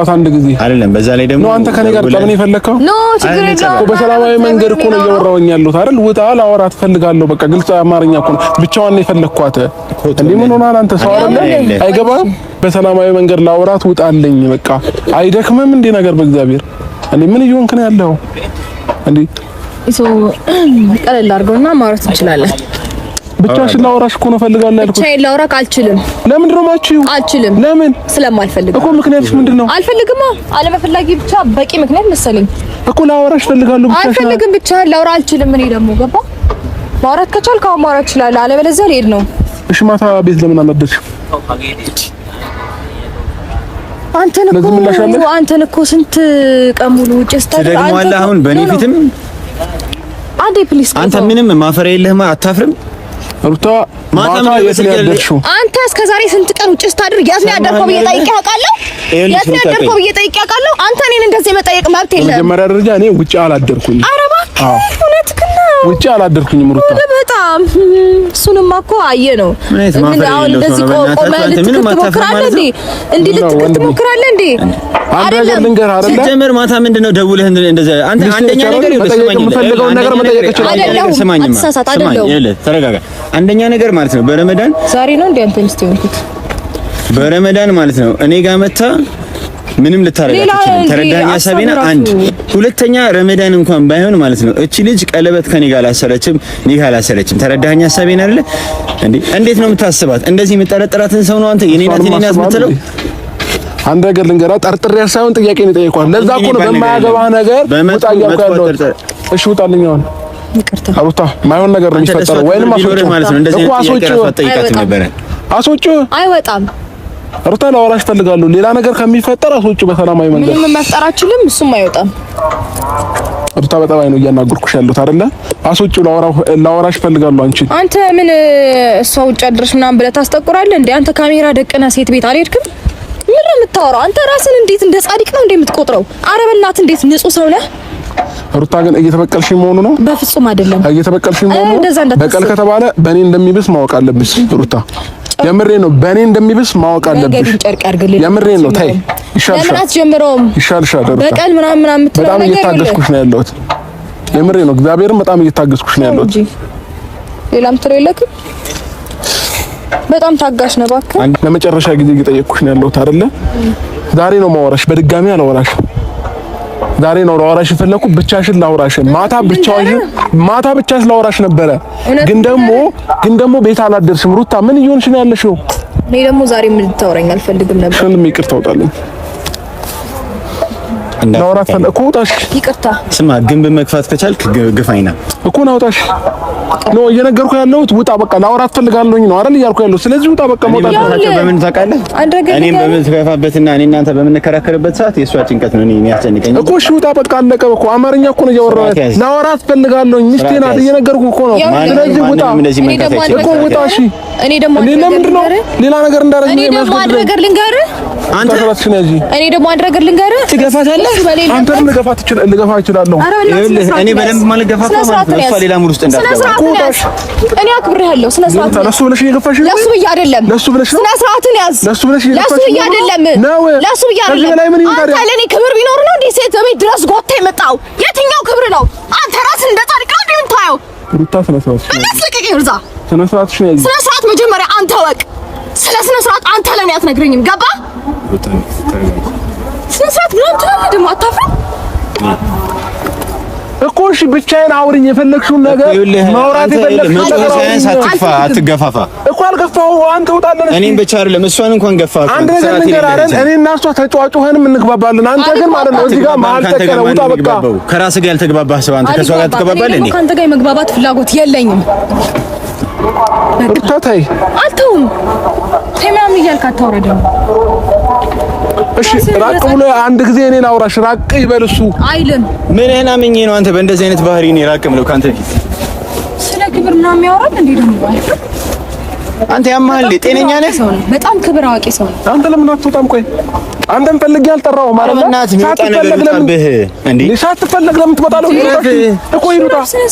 ላውራት አንድ ጊዜ አይደለም። በዛ ላይ ደግሞ ነው አንተ ከኔ ጋር ጠብ ነው የፈለከው? No ችግር የለውም። በሰላማዊ መንገድ እኮ ነው እያወራሁኝ ያለሁት አይደል? ውጣ፣ ላወራት እፈልጋለሁ። በቃ ግልጽ አማርኛ እኮ ነው። ብቻዋን ነው የፈለኳት። እንዴ ምን ሆነሃል አንተ? ሰው አይደለ አይገባም። በሰላማዊ መንገድ ላወራት ውጣልኝ። በቃ አይደክምም እንዴ ነገር በእግዚአብሔር እንዴ ምን እየሆንክ ነው ያለው እንዴ? ቀለል አድርገውና ማውራት እንችላለን። ብቻሽን ላወራሽ እኮ ነው እፈልጋለሁ ያልኩት። ብቻዬን ላውራክ አልችልም። ለምንድን ነው የማትችይው? አልችልም። ለምን? ስለማልፈልግ እኮ። ምክንያትሽ ምንድን ነው? አልፈልግማ። አለመፈላጊ ብቻ በቂ ምክንያት መሰለኝ እኮ። ላወራሽ እፈልጋለሁ። ብቻሽን አልፈልግም። ብቻህን ላውራ አልችልም። እኔ ደግሞ ገባ ማውራት ከቻልክ አሁን ማውራት እችላለሁ፣ አለበለዚያ ልሄድ ነው። እሺ ማታ ቤት ለምን አልመደብሽም? አንተን እኮ አንተን እኮ ስንት ቀን ሙሉ ውጭ ስታድር ትደግመዋለህ። አሁን በእኔ ፊትም አንዴ please። አንተ ምንም ማፈሪያ የለህም፣ አታፍርም? ሩታ ማታ የት ነው ያደርሽው? አንተ እስከ ዛሬ ስንት ቀን ውጭ ስታድር የት ነው ያደርከው ብዬ ጠይቄ አውቃለሁ? የት ነው ያደርከው ብዬ ጠይቄ አውቃለሁ? አንተ እኔን እንደዚህ መጠየቅ መብት የለህም። በመጀመሪያ ደረጃ እኔ ውጭ አላደርኩኝም። ኧረ እባክህ እውነትህን ነው። ውጭ አላደርኩኝም ሩታ። በጣም እሱንማ እኮ አየህ ነው። ምን አሁን እንደዚህ ቆመህ ልትክድ ትሞክራለህ እንዴ? እንዲህ ልትክድ ትሞክራለህ እንዴ? አንድ ነገር ልንገርህ አይደለ? ሲጀመር ማታ ምንድን ነው ደውለህ እንደዛ አንተ አንደኛ ነገር የምፈልገውን ነገር መጠየቅ እችላለሁ። ስማኝማ፣ ተረጋጋ። አንደኛ ነገር ማለት ነው በረመዳን ዛሬ ነው እንዴ አንተ ሚስት የሆንኩት? በረመዳን ማለት ነው እኔ ጋር መታ ምንም ልታረጋ አትችልም። ተረዳኸኝ ሀሳቤና? አንድ ሁለተኛ ረመዳን እንኳን ባይሆን ማለት ነው እቺ ልጅ ቀለበት ከኔ ጋር አላሰረችም፣ እኔ ጋር አላሰረችም። ተረዳኸኝ ሀሳቤን አይደለ እንዴ? እንዴት ነው የምታስባት? እንደዚህ የምጠረጥራትን ሰው ነው አንተ የኔ ናት የኔ ናት የምትለው? አንድ ነገር ልንገርህ፣ ጠርጥሬ ሳይሆን ጥያቄ ነው የጠየኳት። ለዛ እኮ ነው በማያገባህ ነገር ውጣ እያልኩ ያለሁት። እሺ ውጣልኝ አሁን። ይቅርታ ሩታ፣ ማይሆን ነገር ነው የሚፈጠረው። ወይንም አስወጪው ማለት ነው እንደዚህ እኮ አስወጪው፣ አስወጪው። አይወጣም። ሩታ ላወራሽ እፈልጋለሁ። ሌላ ነገር ከሚፈጠር አስወጪው በሰላማዊ መንገድ። ምንም መፍጠር አችልም፣ እሱም አይወጣም። ሩታ በጠባይ ነው እያናገርኩሽ ያለሁት አይደለ? አስወጪው፣ ላወራሽ እፈልጋለሁ። አንቺ አንተ ምን እሷ ውጭ አድረሽ ምናምን ብለህ ታስጠቁራለህ እንዴ? አንተ ካሜራ ደቅነህ ሴት ቤት አልሄድክም? ምን ነው የምታወራው? አንተ ራስን እንዴት እንደ ጻድቅ ነው እንዴ የምትቆጥረው? ኧረ በእናትህ እንዴት ንጹህ ሰው ነህ። ሩታ ግን እየተበቀልሽኝ መሆኑ ነው? በፍጹም አይደለም። እየተበቀልሽኝ መሆኑ ነው። በቀል ከተባለ በእኔ እንደሚብስ ማወቅ አለብሽ ሩታ። የምሬ ነው። በእኔ እንደሚብስ ማወቅ አለብሽ። የምሬ ነው። ተይ ይሻልሻል። ለምን አትጀምረውም? ይሻልሻል ሩታ። በቀል ምናምን ምናምን የምትለው በጣም ነገር እየታገስኩሽ ነው ያለሁት። የምሬ ነው። እግዚአብሔርን በጣም እየታገስኩሽ ነው ያለሁት። ሌላም ትለው የለክም። በጣም ታጋሽ ነው እባክህ። ለመጨረሻ ጊዜ እየጠየቅኩሽ ነው ያለሁት አይደለ? ዛሬ ነው ማወራሽ፣ በድጋሚ አላወራሽም። ዛሬ ነው ላወራሽ የፈለኩት፣ ብቻሽን ላውራሽ። ማታ ብቻሽን ማታ ብቻሽ ላውራሽ ነበረ፣ ግን ደግሞ ቤት አላደርሽም። ሩታ ምን እየሆንሽ ነው ያለሽው? እኔ ደግሞ ዛሬ ምን ልታወራኝ አልፈልግም ነበር። ሽንም ይቅርታ አውጣልኝ። ላውራት ፈለኩ እኮ ውጣሽ። ይቅርታ ስማ፣ ግንብ መግፋት ከቻልክ ግፋኝና እኮ ነው አውጣሽ ነው እየነገርኩህ ያለሁት። ውጣ በቃ ላውራት ፈልጋለሁኝ ነው አይደል እያልኩ ያለሁት። ስለዚህ ውጣ በቃ መውጣት ነው። በምን ታውቃለህ? እኔም በምትገፋበትና እኔ እናንተ በምንከራከርበት ሰዓት የእሷ ጭንቀት ነው እኔ የሚያስጨንቀኝ እኮ። እሺ ውጣ በቃ አለቀ እኮ። አማርኛ እኮ ነው እያወራሁ ያለሁት። ላውራት ፈልጋለሁኝ ሚስቴ ናት እየነገርኩህ እኮ ነው። ስለዚህ ውጣ እኮ ውጣ። እሺ እኔ ደግሞ ለምንድን ነው ሌላ ነገር እንዳደረግኝ እኔ ደግሞ አንድ ነገር ልንገርህ። አንተ እኔ ደግሞ አንድ ነገር ልንገርህ። ትገፋታለህ። አንተንም ልገፋ እችላለሁ። እኔ በደንብ ማለት ገፋ ማለት ነው። እሷ ሌላ mood ውስጥ እንዳትገባ እኔ አክብሬሃለሁ። ስነ ስርዓት ለሱ ብለሽ እየገፋሽ ነው። ለሱ ብዬ አይደለም። ለሱ ብለሽ ነው። ስነ ስርዓትን ያዝ። ለሱ ብለሽ ለሱ ብዬ አይደለም። ለሱ ብዬ አይደለም። አንተ ለእኔ ክብር ቢኖር ነው እንዴ ሴት ቤት ድረስ ጎታ የመጣው? የትኛው ክብር ነው? አንተ ራስህ እንደ ጻድቅ ነው እንዴ የምታየው? ሩታ ስነ ስርዓት በእናትህ ልቀቀኝ። እርዛ ስነ ስርዓትሽን ያዝ። ስነ ስርዓት መጀመሪያ አንተ ወቅ። ስለ ስነ ስርዓት አንተ ለኔ አትነግረኝም። ገባ? ስነ ስርዓት ምናምን ትላለህ ደግሞ አታፍርም እኮ። እሺ ብቻዬን አውሪኝ፣ የፈለግሽውን ነገር ማውራት የፈለግሽውን ነገር ሳያንስ አትግፋ፣ አትገፋፋ እኮ አልገፋሁ። አንተ ውጣለን። እኔም ብቻ አይደለም እሷን እንኳን ገፋ። አንድ ነገር ልንገርህ አይደል? እኔ እና እሷ ተጫዋጩኸንም እንግባባለን። አንተ ግን ማለት ነው እዚህ ጋር መሀል ተቀረ። ውጣ በቃ። ከራስህ ጋር ያልተግባባህ ሰው አንተ ከእሷ ጋር ትግባባለህ እንዴ? ከአንተ ጋር የመግባባት ፍላጎት የለኝም። ሩታ ተይ። አልተውም። ተይ ምናምን እያልክ አታውራ ደግሞ። እሺ ራቅ ብሎ አንድ ጊዜ እኔ ላውራሽ። ራቅ ይበል እሱ አይልም። ምንህን አምኜ ነው አንተ በእንደዚህ አይነት ባህሪ እኔ ራቅ የምለው ከአንተ ፊት? ስለ ክብር ምናምን ያወራል እንዴ ደግሞ? አንተ ያማል። ጤነኛ ነህ? በጣም ክብር አዋቂ ሰው ነው። አንተ ለምን አትወጣም? ቆይ አንተን ፈልጌ አልጠራሁም አይደል? ሳትፈለግ ለምን እንዴ? ሳትፈለግ ለምን ትመጣለህ? እኮ ይውጣ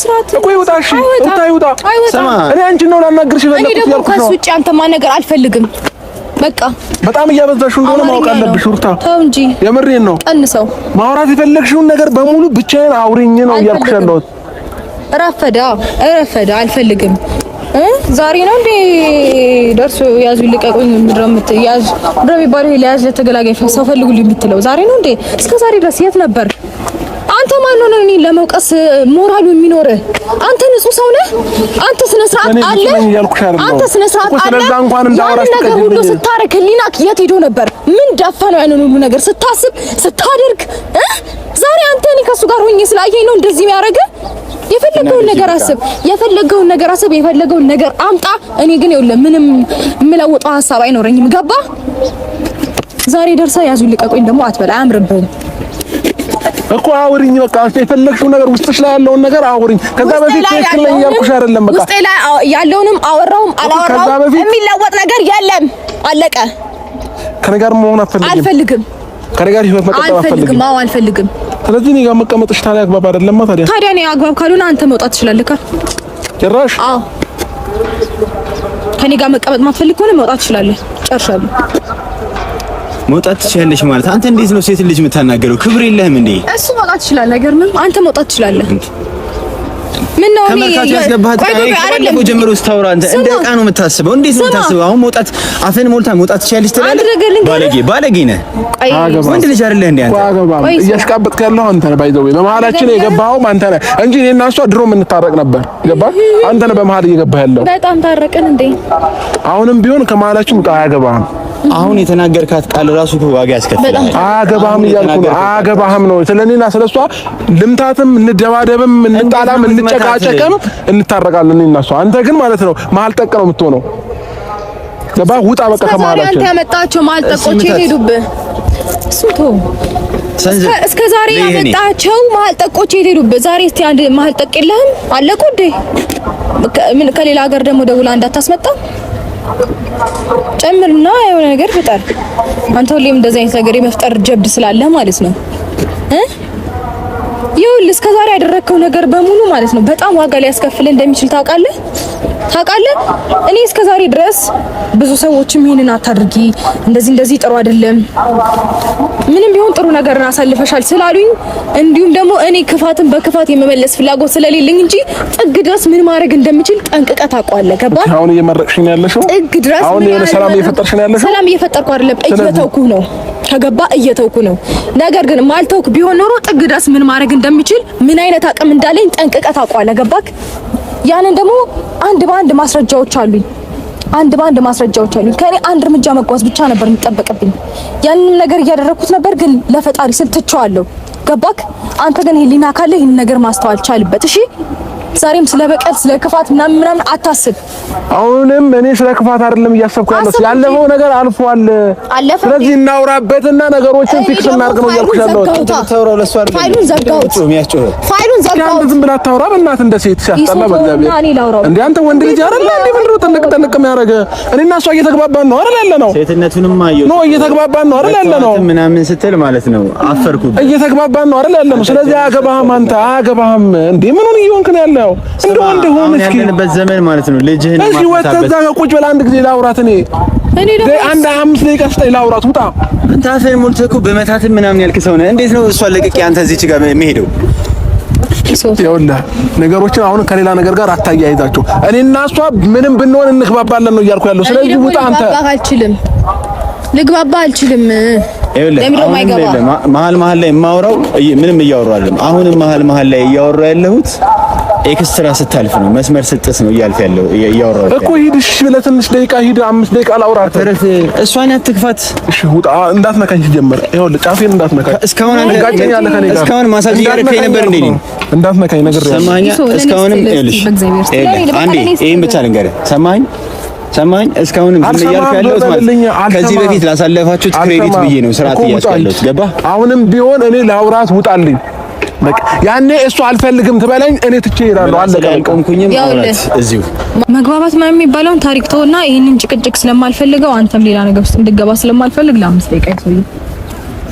እኮ ይውጣ። እሺ ይውጣ፣ ይውጣ። ስማ እኔ አንቺን ነው ላናግርሽ እኔ የፈለኩት ደግሞ ያልኩሽ ከእሱ ነው። ውጭ አንተ ማናገር አልፈልግም። በቃ በጣም እያበዛሽው እንደሆነ ማወቅ አለብሽ ሩታ። ተው እንጂ የምሬን ነው። ቀንሰው። ማውራት የፈለግሽውን ነገር በሙሉ ብቻዬን አውሪኝ ነው እያልኩሽ ያለሁት። ረፈዳ ረፈዳ አልፈልግም። ዛሬ ነው እንዴ ደርሶ ያዙ ልቀቁኝ ምድረው ያዝ ምድረው የሚባለው ለያዝ ለተገላጋይ ሰው ፈልጉልኝ የምትለው ዛሬ ነው እንዴ? እስከ ዛሬ ድረስ የት ነበር? አንተ ማን ሆነህ እኔን ለመውቀስ ሞራሉ የሚኖርህ? አንተ ንጹህ ሰው ነህ። አንተ ስነ ስርዓት አለ። አንተ ስነ ስርዓት አለ። ያንን ነገር ሁሉ ስታረግ ህሊናክ የት ሄዶ ነበር? ምን ዳፋ ነው ያንን ሁሉ ነገር ስታስብ ስታደርግ? ዛሬ አንተ እኔ ከሱ ጋር ሆኜ ስላየኝ ነው እንደዚህ የሚያደርግህ? የፈለገውን ነገር አስብ፣ የፈለገውን ነገር አስብ፣ የፈለገውን ነገር አምጣ። እኔ ግን ይኸውልህ ምንም የምለውጠው ሀሳብ አይኖረኝም። ገባ? ዛሬ ደርሰህ ያዙ ልቀቁኝ ደግሞ አትበል፣ አያምርብህም እኮ አውሪኝ። በቃ የፈለግሽው ነገር ውስጥሽ ላይ ያለውን ነገር አውሪኝ። ከዛ በፊት ትክክል ነኝ እያልኩሽ አይደለም። በቃ ውስጤ ላይ ያለውንም አወራውም አላወራውም የሚለወጥ ነገር የለም። አለቀ። ከእኔ ጋር መሆን አትፈልጊም? አልፈልግም። ከእኔ ጋር ህይወት መቀጠል አትፈልጊም? አዎ አልፈልግም። ስለዚህ እኔ ጋር መቀመጥሽ ታዲያ አግባብ አይደለም። ታዲያ ታዲያ እኔ አግባብ ካልሆነ አንተ መውጣት ትችላለህ። ጭራሽ አዎ፣ ከእኔ ጋር መቀመጥ ማትፈልግ ከሆነ መውጣት ትችላለህ። ጨርሻለሁ። መውጣት ትችላለሽ ማለት አንተ እንዴት ነው ሴት ልጅ የምታናገረው? ክብር የለህም እንዴ? እሱ መውጣት ይችላል። አይገርምም? አንተ መውጣት ትችላለህ። ምን ነው እኔ ከመርካቶ ያስገባሃት አይደለም ጀምሮ ስታወራ አንተ እንደ ዕቃ ነው የምታስበው። እንዴት ነው የምታስበው? አሁን መውጣት አፍህን ሞልታ መውጣት ትችላለሽ ትላለህ። ባለጌ ባለጌ ነህ። ወንድ ልጅ አይደለህ እንዴ አንተ? እያሽቃበጥክ ያለው አንተ ነህ። by the way በመሀላችን የገባኸውም አንተ ነህ እንጂ እኔና እሷ ድሮ የምንታረቅ ነበር። ገባህ? አንተ ነህ በመሀል እየገባህ ያለው። በጣም ታረቅን እንዴ? አሁንም ቢሆን ከመሀላችን ውጣ። አያገባህም። አሁን የተናገርካት ቃል ራሱ ዋጋ ያስከፍላል። አያገባህም እያልኩ ነው። አያገባህም ነው። ስለኔና ስለሷ ልምታትም፣ እንደባደብም፣ እንጣላም፣ እንጨቃጨቅም እንታረቃለን እኔና እሷ። አንተ ግን ማለት ነው መሀል ጠቅ ነው የምትሆነው። ገባህ? ውጣ በቃ ከመሀላችን። አንተ ያመጣቸው መሀል ጠቆች የት ሄዱብህ? እሱ ተው። እስከ ዛሬ ያመጣቸው መሀል ጠቆች የት ሄዱብህ? ዛሬ እስቲ አንድ መሀል ጠቅ የለህም? አለቁ እንዴ? ምን ከሌላ ሀገር ደግሞ ደውላ እንዳታስመጣ ጨምርና የሆነ ነገር ፍጠር። አንተ ሁሌም እንደዚህ አይነት ነገር የመፍጠር ጀብድ ስላለ ማለት ነው እ ይኸውልህ እስከ ዛሬ ያደረግከው ነገር በሙሉ ማለት ነው በጣም ዋጋ ሊያስከፍልህ እንደሚችል ታውቃለህ ታውቃለህ። እኔ እስከ ዛሬ ድረስ ብዙ ሰዎችም ይሄንን አታድርጊ፣ እንደዚህ እንደዚህ ጥሩ አይደለም፣ ምንም ቢሆን ጥሩ ነገርን አሳልፈሻል ስላሉኝ እንዲሁም ደግሞ እኔ ክፋትን በክፋት የመመለስ ፍላጎት ስለሌለኝ እንጂ ጥግ ድረስ ምን ማድረግ እንደምችል ጠንቅቀህ ታውቀዋለህ። ገባህ? አሁን እየመረቅሽኝ ነው ያለሽው። ጥግ ድረስ አሁን የሆነ ሰላም እየፈጠርሽ ነው ያለሽው። ሰላም እየፈጠርኩ አይደለም፣ እየተውኩህ ነው። ከገባ እየተውኩ ነው። ነገር ግን ማልተውክ ቢሆን ኖሮ ጥግ ድረስ ምን ማድረግ እንደምችል ምን አይነት አቅም እንዳለኝ ጠንቅቀህ ታውቀዋለህ። ገባህ? ያንን ደግሞ አንድ በአንድ ማስረጃዎች አሉኝ። አንድ በአንድ ማስረጃዎች አሉኝ። ከኔ አንድ እርምጃ መጓዝ ብቻ ነበር የሚጠበቅብኝ። ያንንም ነገር እያደረኩት ነበር፣ ግን ለፈጣሪ ስል ትቼዋለሁ። ገባክ? አንተ ግን ህሊና ካለ ይህን ነገር ማስተዋል ቻልበት። እሺ ዛሬም ስለ በቀል ስለ ክፋት ምናምን ምናምን አታስብ። አሁንም እኔ ስለ ክፋት አይደለም እያሰብኩ ያለሁት፣ ያለፈው ነገር አልፏል። ስለዚህ እናውራበትና ነገሮችን fix እናድርግ ነው እያልኩሽ ያለሁት። ፋይሉን ዘጋሁት፣ ፋይሉን ዘጋሁት። ዝም ብላ አታውራ በእናትህ፣ እንደ ሴት ሲያስጠላ። በእግዚአብሔር እንደ አንተ ወንድ ልጅ አይደለ እንዴ? ምንድን ነው ጥልቅ ጥልቅ የሚያደርግህ? እኔና እሷ እየተግባባን ነው አይደል ያለ ነው። ሴትነቱንም አየሁት ነው እየተግባባን ነው አይደል ያለ ነው ምናምን ስትል ማለት ነው አፈርኩ። እየተግባባን ነው አይደል ያለ ነው። ስለዚህ አያገባህም፣ አንተ አያገባህም። እንዴ ምን ሆነ እየሆንክ ነው ያለው? እንደው እንደሆነ እስኪ ያለንበት ዘመን ማለት ነው። ልጅህን እሺ፣ ወጥተህ እዛ ጋር ቁጭ በል አንድ ጊዜ ላውራት። እኔ እኔ ደግሞ አንድ 5 ደቂቃ ስጠኝ ላውራት። ውጣ። አንተ አፍህን ሞልተህ እኮ በመታትም ምናምን ያልክ ሰው ነህ። እንዴት ነው እሷን ለቅቄ አንተ እዚች ጋር የምሄደው? ይኸውልህ ነገሮችን አሁን ከሌላ ነገር ጋር አታያይዛቸው። እኔና እሷ ምንም ብንሆን እንግባባለን ነው እያልኩ ያለው። ስለዚህ ውጣ አንተ። ልግባባ አልችልም። መሀል መሀል ላይ የማወራው ምንም እያወራሁ አይደለም። አሁንም መሀል መሀል ላይ እያወራሁ ያለሁት extra ስታልፍ ነው፣ መስመር ስጥስ ነው እያልፍ ያለው እያወራሁ እኮ። ሂድ እሺ ብለህ ትንሽ ደቂቃ ሂድ፣ 5 ደቂቃ ላውራት። እሷን አትክፋት። እሺ ውጣ፣ እንዳትነካኝ ሲጀመር። ይኸውልህ ጫፌን እንዳትነካኝ። እስካሁን አንተ እስካሁን ማሳጅ እያደረከኝ ነበር እንዴ? እንዳትነካኝ ነግሬሃለሁ። ሰማኸኝ? እስካሁንም ይኸውልሽ፣ አንዴ ይሄን ብቻ ልንገርህ። ሰማኸኝ? ሰማኸኝ? እስካሁንም ዝም እያልኩ ያለሁት ማለት ከዚህ በፊት ላሳለፋችሁት credit ብዬ ነው ስርዓት እያስያዝኩ ያለሁት። ገባህ? አሁንም ቢሆን እኔ ላውራት፣ ውጣልኝ። በቃ ያኔ እሱ አልፈልግም ትበለኝ፣ እኔ ትቼ እሄዳለሁ። አለቀ። አልቆምኩኝም። አውራት እዚሁ መግባባት ምናምን የሚባለውን ታሪክ ተውና፣ ይሄንን ጭቅጭቅ ስለማልፈልገው አንተም ሌላ ነገር ውስጥ እንድገባ ስለማልፈልግ ለ5 ደቂቃ ይሰውኝ።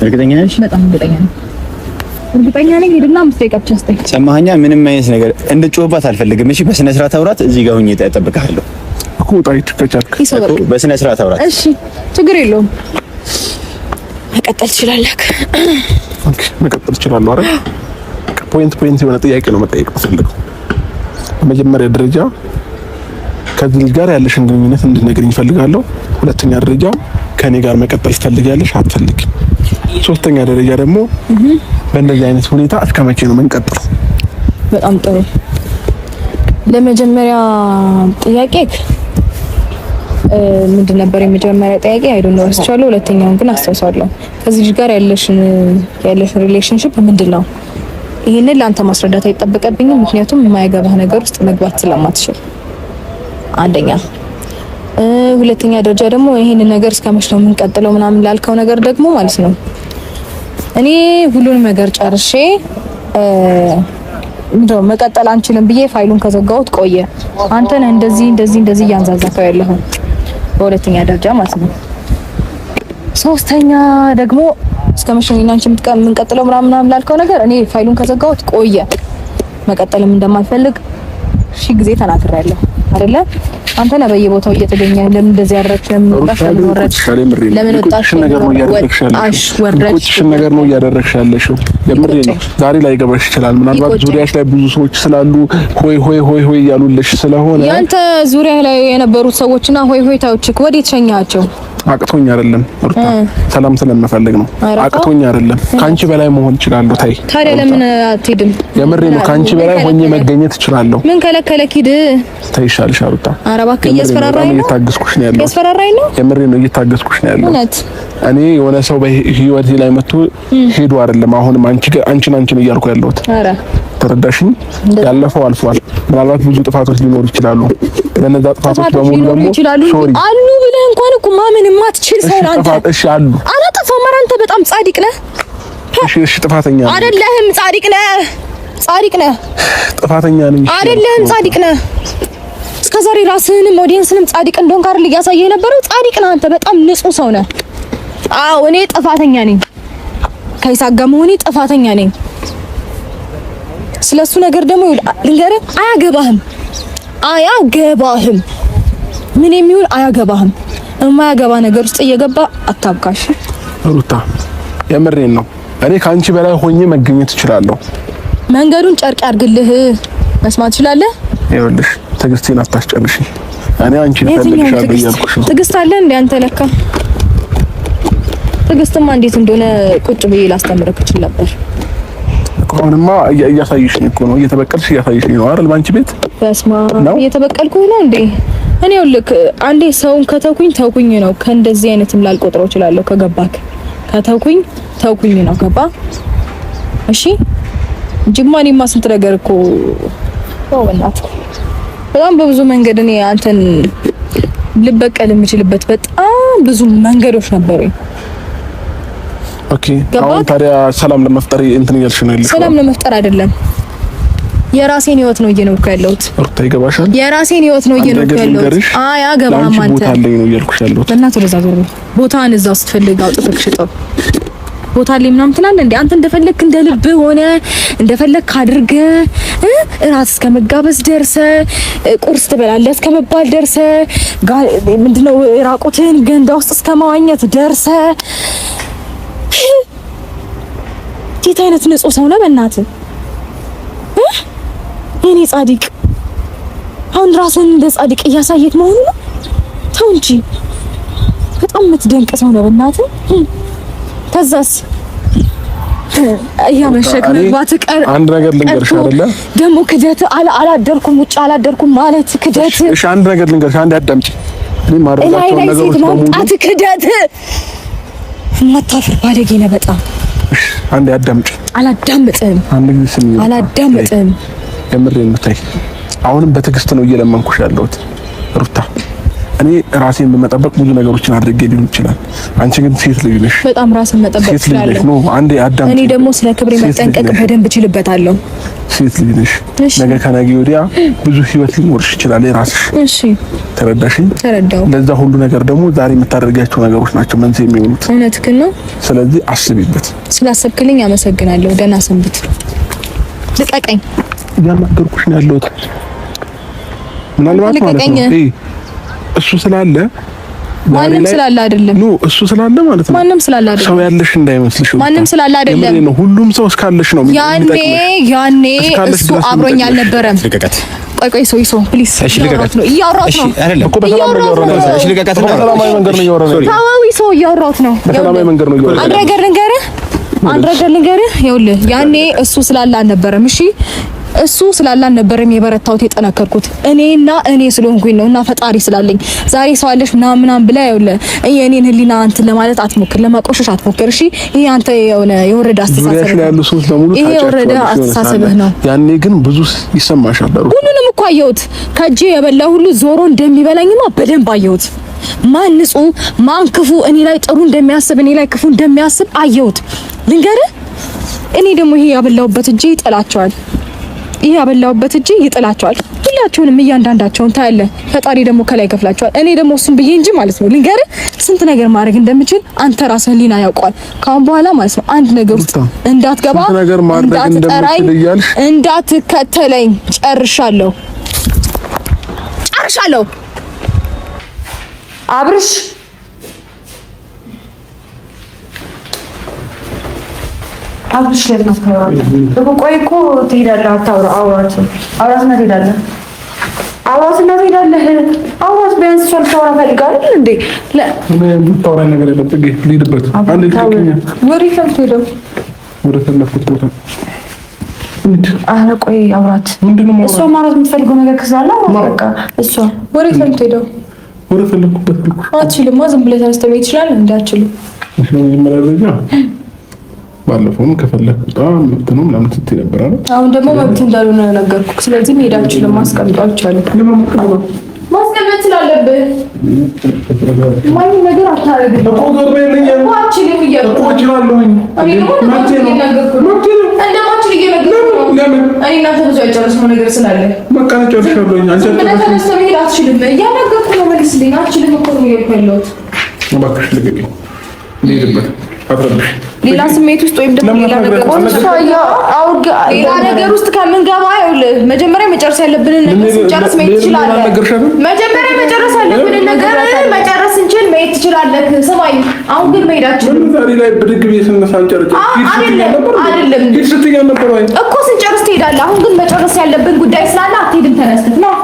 እርግጠኛ ነሽ? በጣም እርግጠኛ ነኝ። እርግጠኛ ነኝ። ሄድና 5 ደቂቃ ብቻ ስጠኝ። ሰማኸኛ? ምንም አይነት ነገር እንድጮህባት አልፈልግም። እሺ፣ በስነ ስርዓት አውራት። እዚህ ጋር ሁኜ እጠብቅሃለሁ እኮ ውጣ ከቻልክ። በስነ ስርዓት አውራት። እሺ፣ ችግር የለውም። መቀጠል ትችላለህ። Okay፣ መቀጠል እችላለሁ አይደል? Point የሆነ ጥያቄ ነው መጠየቅ የምፈልገው። በመጀመሪያ ደረጃ ከዚህ ልጅ ጋር ያለሽን ግንኙነት እንድትነግሪኝ እፈልጋለሁ። ሁለተኛ ደረጃ ከኔ ጋር መቀጠል ትፈልጊያለሽ አትፈልጊም? ሶስተኛ ደረጃ ደግሞ በእንደዚህ አይነት ሁኔታ እስከ መቼ ነው የምንቀጥለው? በጣም ጥሩ። ለመጀመሪያ ጥያቄ ምንድን ነበር የመጀመሪያ ጥያቄ? I don't know ረስቻለሁ። ሁለተኛውን ግን አስታውሳለሁ። ከዚህ ልጅ ጋር ያለሽን relationship ምንድን ነው? ይህንን ለአንተ ማስረዳት አይጠበቅብኝም፣ ምክንያቱም የማይገባህ ነገር ውስጥ መግባት ስለማትችል አንደኛ። ሁለተኛ ደረጃ ደግሞ ይሄንን ነገር እስከ መቼ ነው የምንቀጥለው ምናምን ላልከው ነገር ደግሞ ማለት ነው እኔ ሁሉንም ነገር ጨርሼ ምንድነው መቀጠል አንችልም ብዬ ፋይሉን ከዘጋሁት ቆየ። አንተ ነህ እንደዚህ እንደዚህ እንደዚህ እያንዛዛከው ያለኸው በሁለተኛ ደረጃ ማለት ነው። ሶስተኛ ደግሞ እስከ መቼ ነው አንቺ የምንቀጥለው ምናምን ምናምን ላልከው ነገር እኔ ፋይሉን ከዘጋሁት ቆየ። መቀጠልም እንደማልፈልግ ሺህ ጊዜ ተናግሬያለሁ አይደለ? አንተ ነህ በየቦታው እየተገኘ ለምን እንደዚህ ያደረግሽ? ለምን ወጣሽ? ለምን ወረድሽ? ለምን ወጣሽ? ነገር ነው እያደረግሽ ያለሽው። ነገር ነው እያደረግሽ ያለሽው። የምሬ ነው። ዛሬ ላይ ገባሽ ይችላል። ምናልባት ዙሪያሽ ላይ ብዙ ሰዎች ስላሉ ሆይ ሆይ ሆይ ሆይ እያሉልሽ ስለሆነ ያንተ ዙሪያ ላይ የነበሩት ሰዎችና ሆይ ሆይታዎች ወዴት ሸኛቸው? አቅቶኝ አይደለም ሩታ፣ ሰላም ስለምፈልግ ነው። አቅቶኝ አይደለም። ካንቺ በላይ መሆን እችላለሁ። ታይ ታዲያ ለምን አትሄድም? የምሬ ነው። ካንቺ በላይ ሆኜ መገኘት እችላለሁ። ምን ከለከለክ? ሂድ። ተይ ይሻልሻል ሩታ። ኧረ እባክህ እያስፈራራኝ ነው። እየታገስኩሽ ነው ያለው። እያስፈራራኝ ነው። የምሬ ነው። እየታገስኩሽ ነው ያለው። እውነት እኔ የሆነ ሰው በህይወቴ ላይ መጥቶ ሄዶ አይደለም አሁንም አንቺን እያልኩ ያለሁት። ኧረ ተረዳሽኝ? ያለፈው አልፏል። ምናልባት ብዙ ጥፋቶች ሊኖሩ ይችላሉ። ለነዛ ጥፋቶች በሙሉ ደግሞ sorry አሉ ብለህ እንኳን እኮ ማመን የማትችል ሰው ነህ አንተ። እሺ አሉ። አላጠፋም። ኧረ አንተ በጣም ጻድቅ ነህ። እሺ እሺ፣ ጥፋተኛ አይደለህም። ጻድቅ ነህ። ጻድቅ ነህ። ጥፋተኛ ነኝ። አይደለህም። ጻድቅ ነህ። እስከዛሬ ራስህንም audience ንም ጻድቅ እንደሆንክ አይደል እያሳየህ የነበረው? ጻድቅ ነህ አንተ። በጣም ንጹህ ሰው ነህ። አዎ እኔ ጥፋተኛ ነኝ። ከይሳቅ ጋር መሆኔ ጥፋተኛ ነኝ። ስለሱ ነገር ደግሞ ልንገርህ፣ አያገባህም፣ አያገባህም። ምን የሚሆን አያገባህም። የማያገባ ነገር ውስጥ እየገባ አታብካሽ ሩታ። የምሬን ነው። እኔ ከአንቺ በላይ ሆኜ መገኘት እችላለሁ። መንገዱን ጨርቅ ያርግልህ። መስማት ትችላለህ። ይኸውልሽ ትዕግስቴን አታስጨርሺ። እኔ አንቺን እፈልግሻለሁ እያልኩሽ ነው። ትዕግስት አለ እንዴ አንተ? ለካ ትዕግስትማ እንዴት እንደሆነ ቁጭ ብዬ ላስተምርህ እችል ነበር። አሁንማ እያሳየሽኝ እኮ ነው፣ እየተበቀልሽ እያሳየሽኝ ነው አይደል? ባንቺ ቤት በስማ እየተበቀልኩህ ነው እንዴ? እኔ ይኸውልህ አንዴ ሰውን ከተውኩኝ ተውኩኝ ነው። ከእንደዚህ አይነትም ላልቆጥረው እችላለሁ። ከገባክ ከተውኩኝ ተውኩኝ ነው። ገባ? እሺ እንጂማ እኔማ ስንት ነገር እኮ በእናትህ በጣም በብዙ መንገድ እኔ አንተን ልበቀል የምችልበት በጣም ብዙ መንገዶች ነበሩኝ። Okay አሁን ታዲያ ሰላም ለመፍጠር እንትን እያልሽ ነው ያለሽው? ሰላም ለመፍጠር አይደለም፣ የራሴን ህይወት ነው እየኖርኩ ያለሁት። ሩታ ይገባሻል? የራሴን ህይወት ነው እየኖርኩ ያለሁት። አይ አገባህም አንተ። ቦታ አለኝ ነው እያልኩሽ ያለሁት። በእናትህ ወደዛ ዞር በል። ቦታህን እዛው ስትፈልግ አውጥተህ ሽጠው። ቦታ አለኝ ምናምን ትላለህ እንዴ አንተ? እንደፈለክ እንደ ልብህ ሆነ እንደፈለክ አድርገህ እራት እስከ መጋበዝ ደርሰህ ቁርስ ትበላለህ እስከ መባል ደርሰህ ምንድነው ራቁትህን ገንዳ ውስጥ እስከ መዋኘት ደርሰህ እንዴት አይነት ንጹህ ሰው ነህ? በእናትህ የኔ ጻድቅ፣ አሁን ራስን እንደ ጻድቅ እያሳየክ መሆኑ ነው። ተው እንጂ በጣም የምትደንቅ ሰው ነህ። በእናትህ ከዛስ እያመሸክ መግባት ቀር አንድ ነገር ልንገርሽ አይደለ ደግሞ ክደት አላደርኩም ውጭ አላደርኩም ማለት ክደት። እሺ አንድ ነገር ልንገርሽ፣ አንድ አዳምጪ። እኔ ማድረጋቸው ነገሮች በሙሉ ክደት። የማታፍር ባለጌ ነህ በጣም። አንድ አዳምጪ። አላዳምጥም። አንድ ጊዜ ስሚ። አላዳምጥም። የምሬን ነው። ተይ አሁንም በትዕግስት ነው እየለመንኩሽ ያለሁት ሩታ። እኔ ራሴን በመጠበቅ ብዙ ነገሮችን አድርጌ ሊሆን ይችላል። አንቺ ግን ሴት ልጅ ነሽ። በጣም ራስን መጠበቅ ሴት ልጅ ነሽ። No አንዴ አዳምጪ። እኔ ደግሞ ስለ ክብሬ መጠንቀቅ በደንብ እችልበታለሁ። ሴት ልጅ ነሽ። ነገ ከነገ ወዲያ ብዙ ህይወት ሊኖርሽ ይችላል የራስሽ። እሺ ተረዳሽኝ? ተረዳው። ለዛ ሁሉ ነገር ደግሞ ዛሬ የምታደርጊያቸው ነገሮች ናቸው መንስኤ የሚሆኑት። እውነትህን ነው። ስለዚህ አስቢበት። ስላሰብክልኝ አመሰግናለሁ። ደህና ሰንብት። ልቀቀኝ። እያናገርኩሽ ነው ያለሁት። ምናልባት ማለት ነው እሱ ስላለ ማንም ስላለ አይደለም። No እሱ ስላለ ማለት ነው። ማንም ስላለ አይደለም። ሰው ያለሽ እንዳይመስልሽ። ማንም ስላለ አይደለም። ሁሉም ሰው እስካለሽ ነው። ያኔ እሱ አብሮኝ አልነበረም። ልቀቀት። ቆይ ቆይ፣ ሰው ይሶ please። እሺ ልቀቀት ነው እያወራሁት ነው። አይደለም እኮ በሰላማዊ መንገድ እሺ ልቀቀት ነው። በሰላማዊ መንገድ ነው እያወራሁ ነው። ታዋዊ ሰው እያወራሁት ነው። በሰላማዊ መንገድ ነው እያወራሁ። አንድ ነገር ልንገርህ፣ አንድ ነገር ልንገርህ። ይኸውልህ ያኔ እሱ ስላለ አልነበረም። እሺ እሱ ስላለ አልነበረም የበረታሁት የጠነከርኩት እኔና እኔ ስለሆንኩኝ ነው እና ፈጣሪ ስላለኝ። ዛሬ ሰው አለሽ ምናምን ምናምን ብለህ ይኸውልህ የእኔን ህሊና እንትን ለማለት አትሞክር፣ ለማቆሸሽ አትሞክር። እሺ ይሄ አንተ የሆነ የወረደ አስተሳሰብ ነው። ያሉ ሰዎች በሙሉ ይሄ የወረደ አስተሳሰብህ ነው። ያኔ ግን ብዙ ይሰማሻል። ሁሉንም እኮ አየሁት። ከእጄ የበላ ሁሉ ዞሮ እንደሚበላኝማ በደንብ አየሁት። ማን ንጹህ ማን ክፉ፣ እኔ ላይ ጥሩ እንደሚያስብ እኔ ላይ ክፉ እንደሚያስብ አየሁት። ልንገርህ፣ እኔ ደግሞ ይሄ ያበላሁበት እጄ ይጥላቸዋል። ይሄ ያበላሁበት እጄ ይጥላቸዋል። ሁላቸውንም እያንዳንዳቸውን ታያለህ። ፈጣሪ ደግሞ ከላይ ይከፍላቸዋል። እኔ ደግሞ እሱን ብዬ እንጂ ማለት ነው ልንገርህ፣ ስንት ነገር ማድረግ እንደምችል አንተ ራስህ ህሊና ያውቀዋል። ካሁን በኋላ ማለት ነው አንድ ነገር ውስጥ እንዳትገባ፣ እንዳትጠራኝ፣ እንዳትከተለኝ። ጨርሻለሁ፣ ጨርሻለሁ። አብርሽ አብርሽ ለምን አታወራም? ቆይ እኮ ትሄዳለህ። አታውራ፣ አውራት፣ አውራትና ትሄዳለህ። አውራትና ትሄዳለህ። አውራት ቢያንስ እሷ ልታወራ ፈልጋ አይደል እንዴ? የምታወራኝ ነገር የለም። ፅጌ ልሂድበት። አንዴ ልቀቂኝ። ወዴት ነው የምትሄደው? ወደ ፈለኩት ቦታ። ኧረ ቆይ አውራት። እሷ ማውራት የምትፈልገው ነገር ስላለ በቃ እሷ ወዴት ነው የምትሄደው? ወደ ፈለኩበት አልኩሽ። አትችልማ። ዝም ብለህ ተነስተህ መሄድ ትችላለህ? እንደ አትችልም። መጀመሪያ ደረጃ ባለፈውም ከፈለክ በጣም መብት ነው ምናምን ስትይ ነበር አይደል? አሁን ደግሞ መብት እንዳልሆነ ነገርኩህ። ስለዚህ መሄድ አልችልም። ማስቀምጠው አልቻልም። ማስቀመጥ ስላለብህ ማንም ነገር አታደርግም እኮ እኮ አልችልም እያልኩ እኮ እችላለሁኝ። እኔ ደግሞ እየነገርኩህ ነው። እንደማችል እየነገርኩህ ነው። ለምን እኔ እናንተ ብዙ ያልጨረስነው ነገር ስላለ በቃ ጨርሻለሁኝ። አንቺ ዝም ብለህ ተነስተህ መሄድ አትችልም። እያናገርኩህ ነው። መልስልኝ። አትችልም እኮ ነው እያልኩህ ያለሁት። እባክሽ ልቀቂኝ፣ ልሂድበት። አትረብሽ። ሌላ ስሜት ውስጥ ወይም ደግሞ ሌላ ነገር ሌላ ነገር ውስጥ ከምንገባ ይኸውልህ መጀመሪያ መጨረስ ያለብንን ነገር ስንጨርስ መሄድ ትችላለህ። መጀመሪያ መጨረስ ያለብንን ነገር መጨረስ ስንችል መሄድ ትችላለህ። ስማኝ፣ አሁን ግን መሄድ አትችልም። ዛሬ ላይ ብድግ ብዬ ስነሳ አንጨርጭ አይደለም አይደለም እኮ ስንጨርስ ትሄዳለህ። አሁን ግን መጨረስ ያለብን ጉዳይ ስላለ አትሄድም። ተነስተህ ነው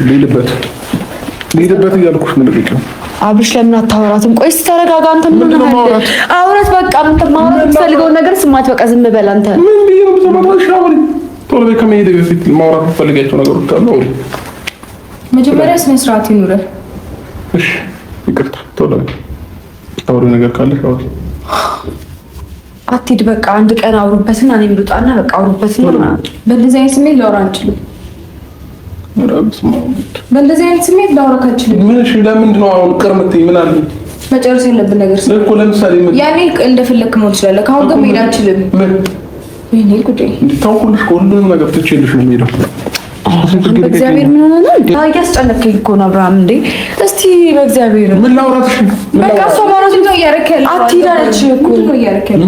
ልሂድበት፣ ልሂድበት እያልኩሽ ነው። ልቀቂው። አብርሽ ለምን አታወራትም? ቆይ እስኪ ተረጋጋ። አንተ ምን ሆነሃል? አውራት በቃ አንተ ማውራት የምትፈልገውን ነገር ስማት። በቃ ዝም በል አንተ። ምን ብዬ ነው የምሰማው? እሺ አውሪ። ቶሎ በይ፣ ከመሄዴ በፊት ማውራት የምትፈልጊያቸው ነገሮች አሉ። አውሪ። መጀመሪያ ስነ ስርዓት ይኑርህ። እሺ ይቅርታ። ቶሎ በይ። አውሪ፣ ነገር ካለሽ አውሪ። አትሂድ። በቃ አንድ ቀን አውሩበትና እኔም ልውጣና በቃ አውሩበትና በእንደዚህ አይነት ስሜት ላወራ አንችልም። በእንደዚህ አይነት ስሜት ላወራ ካልችልም ምን? እሺ ለምንድን ነው አሁን ቅር የምትይኝ? ምን አለ መጨረስ ያለብን ነገር እኮ ለምሳሌ ምን ያኔ እንደፈለክ መሆን ትችላለህ። ከአሁን ግን መሄድ አልችልም። ምን ወይኔ ጉዴ! ታውቁልሽ እኮ ሁሉንም ነገር ትቼልሽ ነው የምሄደው። በእግዚአብሔር ምን ሆነ ነው? እያስጨነቅከኝ እኮ ነው አብርሃም። እንዴ እስቲ በእግዚአብሔር ምን ላውራትሽ? በቃ እሷ ማውራት ነው እያደረክ ያለው? አትሂድ አለች እኮ። ምንድን ነው እያደረክ ያለው?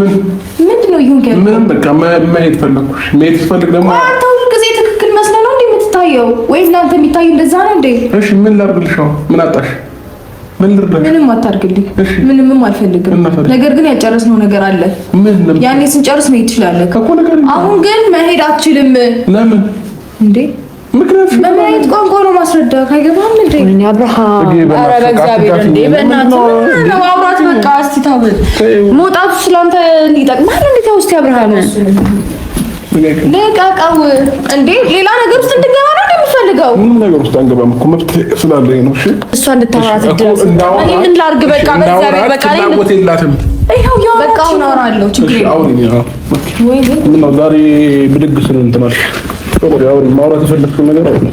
ምንድን ነው እየሆንክ ያለው? ምንም በቃ መሄድ ፈለኩሽ። መሄድ ስፈልግ ደግሞ አንተ ሁል ጊዜ ትክክል መስለህ ነው እንዴ የምትታየው? ወይም እናንተ የሚታዩ እንደዛ ነው እንዴ? እሺ ምን ላድርግልሽ? አሁን ምን አጣሽ? ምን ልርዳሽ? ምንም አታድርግልኝ። ምንምም አልፈልግም። ነገር ግን ያልጨረስነው ነገር አለ። ምን? ያኔ ስንጨርስ መሄድ ትችላለህ እኮ ነገር። አሁን ግን መሄድ አትችልም። ለምን እንዴ? ምክንያት በምን አይነት ቋንቋ ነው ማስረዳ? አይገባህም እንዴ? ወይኔ አብርሃም፣ ኧረ በእግዚአብሔር እንዴ በእናትህ ነው አውራት። በቃ እስቲ ተው። መውጣቱ ስላንተ ይጠቅማል እንዴ? ተው እስቲ አብርሃም ልቀቀው እንዴ! ሌላ ነገር ውስጥ እንድገባ ነው እንደምፈልገው። ምንም ነገር ውስጥ አንገባም እኮ መብት ስላለኝ ነው። እሺ እሷ እንድታወራት እድል እኔ ምን ላድርግ? በቃ በእግዚአብሔር በቃ እኔ ፍላጎት የላትም። ይኸው በቃ አሁን አወራለሁ። ችግር እሺ አውሪ። ወይኔ ምነው ዛሬ ብድግ ስል እንትን አልሽ? ቶሎ አውሪ። ማውራት የፈለግሽውን ነገር አውሪ።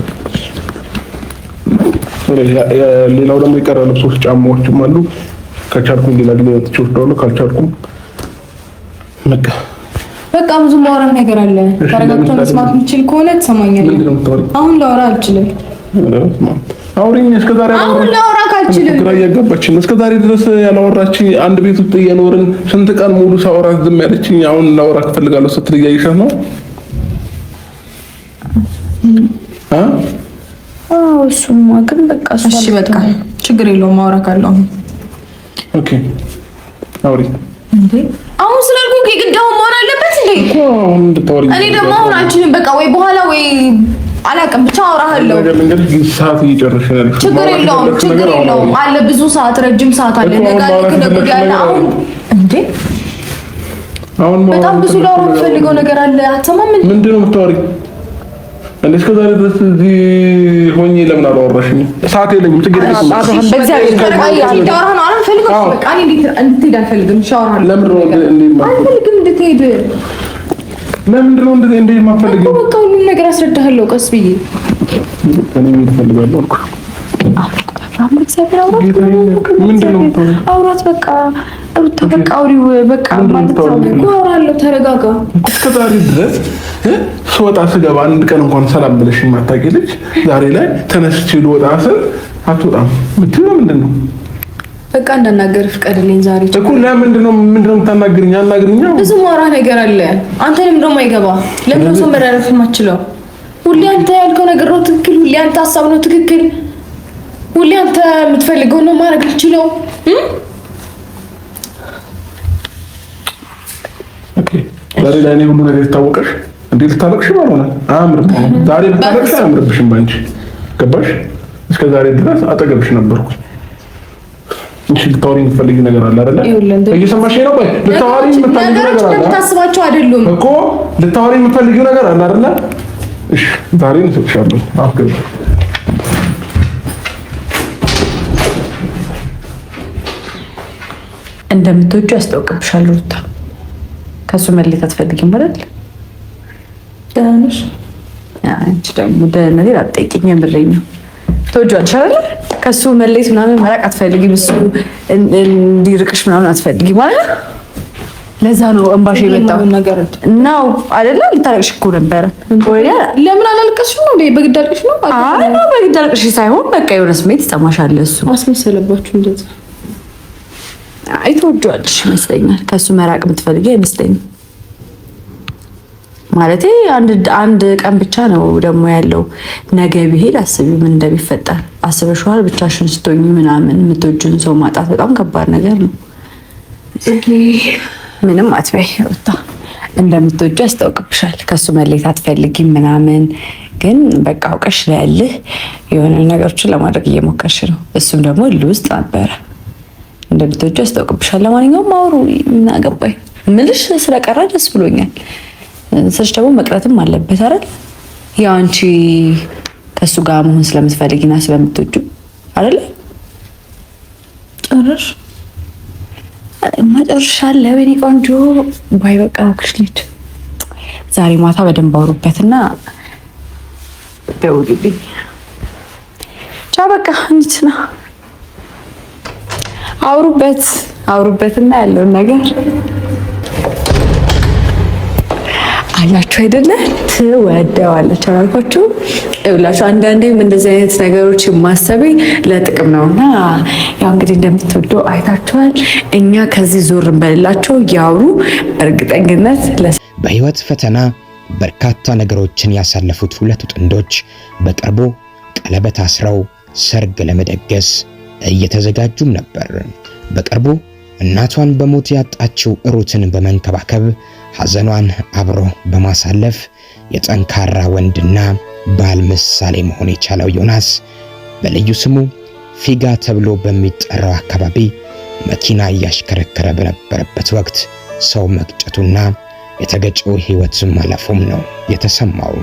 ሌላው ደግሞ የቀረ ልብሶች፣ ጫማዎችም አሉ። ከቻልኩም ሌላ ጊዜ ወጥቼ እወስደዋለሁ። ካልቻልኩም በቃ በቃ ብዙ ማውራት ነገር አለ። ተረጋግቶ መስማት የምችል ከሆነ ትሰማኛለህ። አሁን ላወራ አልችልም። አውሪኝ። እስከ ዛሬ አሁን ላወራ ካልችልም ግራ እያጋባችን ነው። እስከ ዛሬ ድረስ ያላወራችኝ አንድ ቤት ውስጥ እየኖርን ስንት ቀን ሙሉ ሳወራት ዝም ያለችኝ አሁን ላወራ እፈልጋለሁ ስትል እያየሻት ነው። አዎ እሱማ ግን በቃ እሺ፣ በቃ ችግር የለውም። ማውራ ካለው አሁን okay፣ አውሪ። እንዴ አሁን ስላልኩኝ የግድ አሁን መሆን አለበት እንዴ? እኮ አሁን እንድታወሪ እኔ ደግሞ አሁን አልችልም። በቃ ወይ በኋላ ወይ አላውቅም፣ ብቻ አወራሃለሁ። ሰዓት እየጨረስሽ ነው። ችግር የለውም፣ ችግር የለውም። አለ ብዙ ሰዓት፣ ረጅም ሰዓት አለ። ነገ አለ፣ ከነገ ወዲያ አለ። አሁን እንዴ አሁን በጣም ብዙ ላወራ የምፈልገው ነገር አለ። አትሰማም? ምንድን ነው የምታወሪው? እንዴ እስከ ዛሬ ድረስ እዚህ ሆኜ ለምን አላወራሽኝም? ሰዓት የለኝም። ችግር የለኝም። አልፈልግም እንድትሄድ። ለምንድን ነው እንዴ የማትፈልጊው? በቃ ሁሉም ነገር አስረዳሃለሁ ቀስ ብዬ። እኔ መሄድ እፈልጋለሁ አልኩሽ። አውራት በቃ ሩታ በቃ አውሪው በቃ ማለት ነው እኮ አወራለሁ። ተረጋጋ። እስከ ዛሬ ድረስ ስወጣ ስገባ አንድ ቀን እንኳን ሰላም ብለሽ የማታውቂ ልጅ ዛሬ ላይ ተነስቼ ልወጣ ስል አትወጣም የምትይው ለምንድን ነው? በቃ እንዳናገር ፍቀድልኝ ዛሬ እኮ። ለምንድን ነው ምንድን ነው የምታናግሪኝ? አናግሪኝ። ብዙ ማውራ ነገር አለ። አንተንም ደግሞ አይገባ። ለምን ነው ሰው መራረፍ የማትችለው? ሁሌ አንተ ያልከው ነገር ነው ትክክል። ሁሌ አንተ ሀሳብ ነው ትክክል። ሁሌ አንተ የምትፈልገው ነው ማድረግ የምችለው። okay ዛሬ ላይ እኔ ሁሉ ነገር ይታወቀሽ እንዴ? ልታለቅሽ ባልሆነ አያምርም። ዛሬ ብታለቅሽ አያምርብሽም ባንቺ። ገባሽ? እስከ ዛሬ ድረስ አጠገብሽ ነበርኩ። እሺ ልታወሪ የምትፈልጊው ነገር አለ አይደለ? እየሰማሽ ነው? ቆይ ልታወሪ የምትፈልጊው ነገር አለ እንደምታስባቸው አይደሉም እኮ። ልታወሪ የምትፈልጊው ነገር አለ አይደለ? እሺ ዛሬ እንሰጥሻለሁ። አፍገብ እንደምትወጂው ያስታውቅብሻል ሩታ። ከእሱ መለየት አትፈልጊም አይደል? ደህና ነሽ? አንቺ ደግሞ ደህንነቴን አትጠይቂኝ። የምሬን ነው። ትወጂዋለሽ አይደል? ከእሱ መለየት ምናምን መራቅ አትፈልጊም። እሱ እንዲርቅሽ ምናምን አትፈልጊም አይደል? ለዛ ነው እንባሽ የመጣው ነው አይደለ? ልታለቅሽ እኮ ነበረ። ለምን አላለቀስሽም ነው እንዴ? በግድ አልቅሽ ነው? አይ ነው በግድ አልቅሽ ሳይሆን በቃ የሆነ ስሜት ይሰማሻል። እሱ አስመሰለባችሁ እንደዛ። አይ ትወጂዋለሽ ይመስለኛል። ከእሱ መራቅ የምትፈልጊ አይመስለኝም። ማለቴ አንድ ቀን ብቻ ነው ደግሞ ያለው። ነገ ቢሄድ አስቢ ምን እንደሚፈጠር አስበሽዋል? ብቻሽን ስትሆኚ ምናምን የምትወጂውን ሰው ማጣት በጣም ከባድ ነገር ነው። ምንም አትበይ ሩታ፣ እንደምትወጂው ያስታውቅብሻል። ከእሱ መለየት አትፈልጊም ምናምን፣ ግን በቃ አውቀሽ ለያልህ የሆነ ነገሮችን ለማድረግ እየሞከርሽ ነው። እሱም ደግሞ እልህ ውስጥ ነበረ። እንደምትወጂው ያስታውቅብሻል። ለማንኛውም አውሩ፣ ምን አገባኝ ምልሽ ስለቀረ ደስ ብሎኛል። ስልሽ ደግሞ መቅረትም አለበት አይደል? ያው አንቺ ከእሱ ጋር መሆን ስለምትፈልጊና ስለምትወጂው አይደል? ጨረሽ መጨረሻ አለ ወይኔ ቆንጆ bye በቃ እባክሽ ልሂድ። ዛሬ ማታ በደንብ አውሩበትና ደውልልኝ። ቻው በቃ እንሂድ ነው። አውሩበት አውሩበትና ያለውን ነገር አያችሁ አይደለ? ትወደዋለች አላልኳችሁ? ይኸውላችሁ አንዳንዴም እንደዚህ አይነት ነገሮች ማሰቤ ለጥቅም ነውና ያው እንግዲህ እንደምትወደው አይታችኋል። እኛ ከዚህ ዞር እንበልላቸው ያውሩ። በእርግጠኝነት በህይወት ፈተና በርካታ ነገሮችን ያሳለፉት ሁለቱ ጥንዶች በቅርቡ ቀለበት አስረው ሰርግ ለመደገስ እየተዘጋጁም ነበር። በቅርቡ እናቷን በሞት ያጣችው ሩትን በመንከባከብ ሐዘኗን አብሮ በማሳለፍ የጠንካራ ወንድና ባል ምሳሌ መሆን የቻለው ዮናስ በልዩ ስሙ ፊጋ ተብሎ በሚጠራው አካባቢ መኪና እያሽከረከረ በነበረበት ወቅት ሰው መግጨቱና የተገጨው ሕይወት ማለፉም ነው የተሰማው።